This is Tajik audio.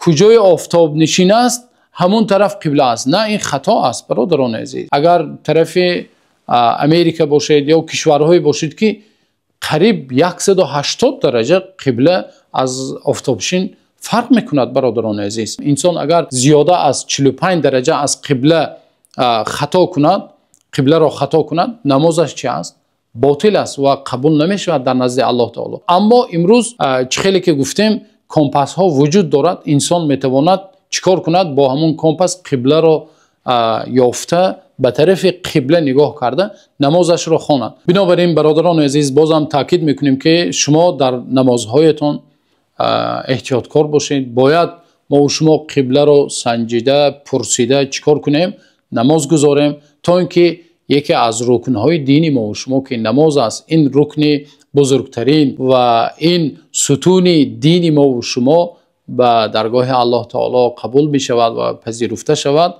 Куҷои офтобнишин аст, ҳамон тараф қибла аст. На, ин хато аст, бародарони азиз. Агар тарафи Америка бошед ё кишварҳое бошед, ки қариб 180 дараҷа қибла аз офтобшин фарқ мекунад, бародарони азиз. Инсон агар зиёда аз 45 дараҷа аз қибла хато кунад, қибларо хато кунад, намозаш чӣ аст? Ботил аст ва қабул намешавад дар назди Аллоҳ таоло. Аммо имрӯз, чӣ хеле ки гуфтем, компасҳо вуҷуд дорад. Инсон метавонад чӣ кор кунад? Бо ҳамон компас қибларо ёфта, ба тарафи қибла нигоҳ карда, намозашро хонад. Бинобар ин, бародарони азиз, бозам таъкид мекунем, ки шумо дар намозҳоятон эҳтиёткор бошед. Бояд мо шумо қибларо санҷида, пурсида чӣ кор кунем? Намоз гузорем, то ин ки яке аз рукнҳои дини мо шумо, ки намоз аст, ин рукни бузургтарин ва ин сутуни дини мо шумо, ба даргоҳи Аллоҳ таоло қабул бишавад ва пазируфта шавад.